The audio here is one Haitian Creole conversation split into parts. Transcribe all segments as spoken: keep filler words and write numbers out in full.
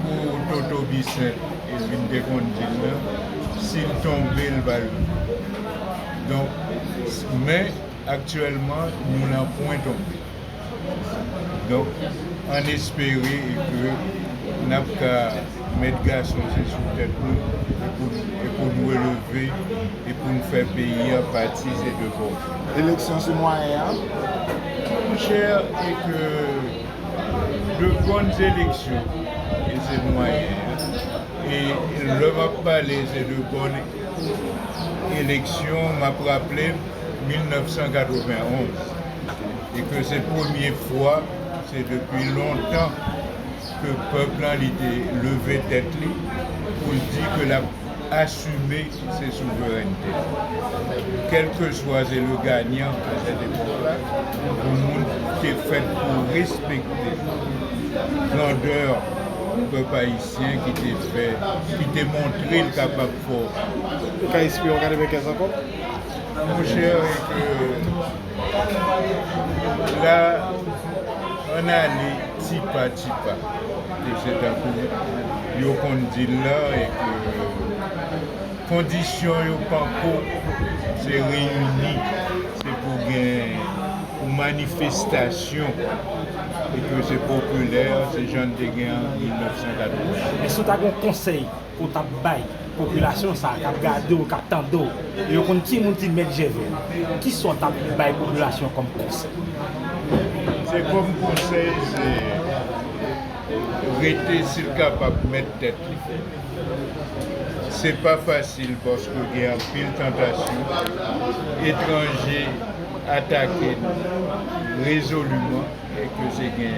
Pou Toto Bisent, e vin te konn di l la, si l tonbe, l va leve. Donk, men, aktyèlman, nou nan pwen tonbe. Donk, ann espere ke n ap ka met gason se sou tèt nou, e pou, e pou n releve, e pou n fè peyi a pati se de pòv. Eleksyon se mwayen an? Monchè, e ke de bonnes élections, e se mwayen an. E lè m ap pale se de bonnes élections, m ap raple mil nèf san katrevenn onz, e ke se premye fwa, se depi lontan ke pèp lan li te leve tèt li pou l di ke l ap asime se souverènte. Kèlkeswa se le ganyan a sèt epòk la, yon moun te fèt pou respekte grandè pèp ayisyen ki te fè, ki te montre l kapab fò. Ou ka espere yon katrevenkèz ankò? Monchè, e ke la, ann ale ti pa ti pa. E se tankou yo konn di l la, e ke kondisyon yo panko se reyini, se pou gen pou manifestasyon, e ke se popilè, se jan n te gen an mil nèf san katreven. Men si w ta gen yon konsèy ke w t ap bay popilasyon sa a k ap gade w, k ap tande w, e yo konn timoun di Mèt Jèvè, kisa w t ap bay popilasyon kòm konsèy? Se kòm konsèy, se rete, si l kapab, mèt tèt li. Se pa fasil paske gen anpil tantasyon. Etranje atake n rezoliman, e ke se gen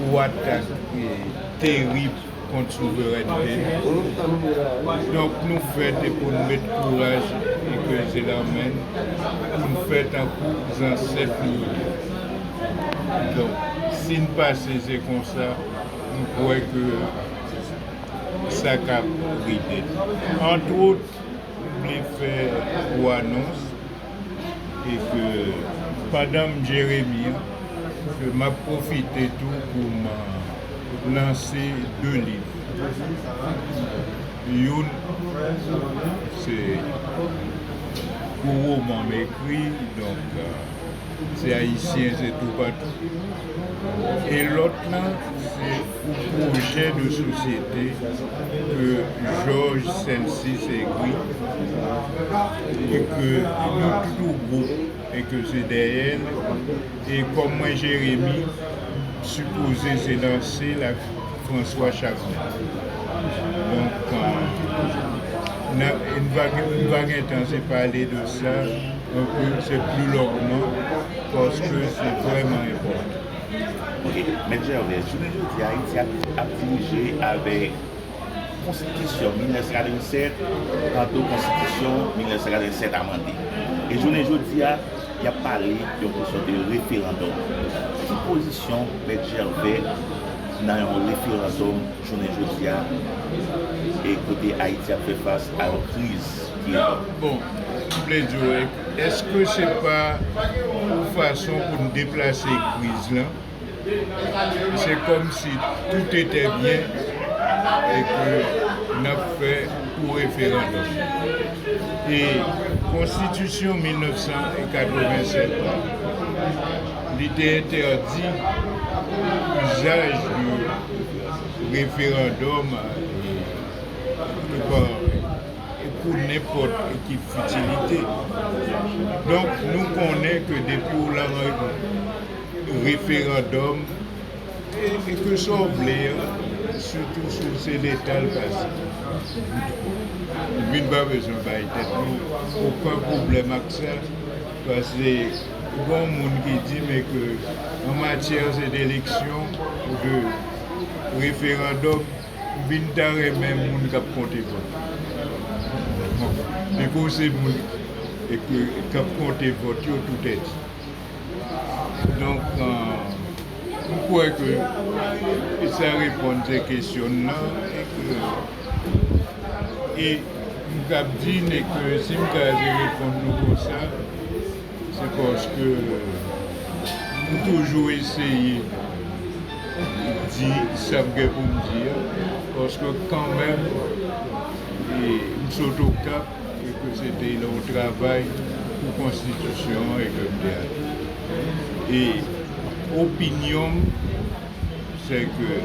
yon atak, e, terib kont souverènte nou. Donk, nou fèt e pou n met kouraj e kreze lanmen n, pou n fè tankou zansèt nou yo te. Donk, si n pase se konsa, m kwè ke sa k ap rive n. Antwòt, m vle fè yon anons, e ke pandan m Jeremi an, ke m ap pwofite tou pou m, euh, lanse de liv. Youn, se yon woman m ekri, donk, euh, se ayisyen, se toupatou. E lòt lan, se yon pwojè de sosyete ke Georges Saincis ekri, e ke nou tout yon gwoup, e ke se dèyè l. E kòm mwen Jeremi, m sipoze se lanse l ak François Chapman. Donk, euh, n a, n va, n va gen tan se pale de sa, un peu, se pli longman, paske se vrèman enpòtan. Ok, Mèt Gervais, jounen jodi a, Ayiti ap, ap dirije avèk Konstitisyon mil nèf san katrevennsèt, tankou Konstitisyon mil nèf san katrevennsèt amande. E jounen jodi a, y ap pale de yon kesyon de referandòm. Ki pozisyon Mèt Gervais nan yon referandòm jounen jodi a, e kote Ayiti ap fè fas a yon kriz ki enòm? Bon, m vle di w, èske se pa yon fason pou n deplase kriz lan? Se kòmsi tout etè byen e ke n ap fè yon referandòm. E Konstitisyon mil nèf san katrevennsèt la, li te entèdi izaj de referandòm, e, e pa, e pou nenpòt ki fitilite. Donk, nou konnen ke depi w lan referandòm, e, e ke sa w vle a, sitou si w se Leta l pase. Nou vin pa bezwen bay tèt nou okenn pwoblèm ak sa, paske gon moun ki di, men ke an matyè de eleksyon ou de referandòm, m vin ta renmen moun k ap konte vòt. Bon, men pou se moun e ke, k ap konte vòt yo, tout est dit. Donk, euh, m kwè ke sa reponn se kesyon nan, e ke, e m k ap di n e ke si m ka reponn nou konsa, se paske m toujou eseye di sa m gen pou m di a. Paske kanmenm, e, m sot Okap, e ke se te yon travay pou konstitisyon an, e ke m te ale. E opinyon m, se ke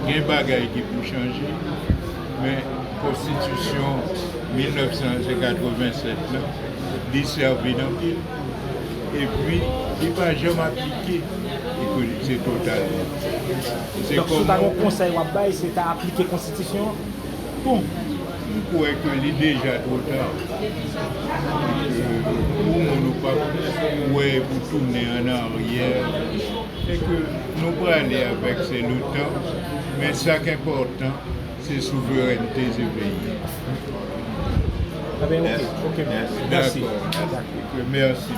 gen bagay ki pou chanje, men konstitisyon mil nèf san katrevennsèt lan, li sèvi anpil. Epi, li pa janm aplike, e ke se totalman. Se Donk, si w ta gen yon konsèy w ap bay, se ta aplike konstitisyon an? Bon, m kwè ke li deja twò ta. E ke pou moun ou p ap wè pou tounen ann aryè, e ke nou prale avèk se letan, men sa k enpòtan, se souverènte se peyi. Eben, ok, ok. Mèsi. Dakò. Mèsi.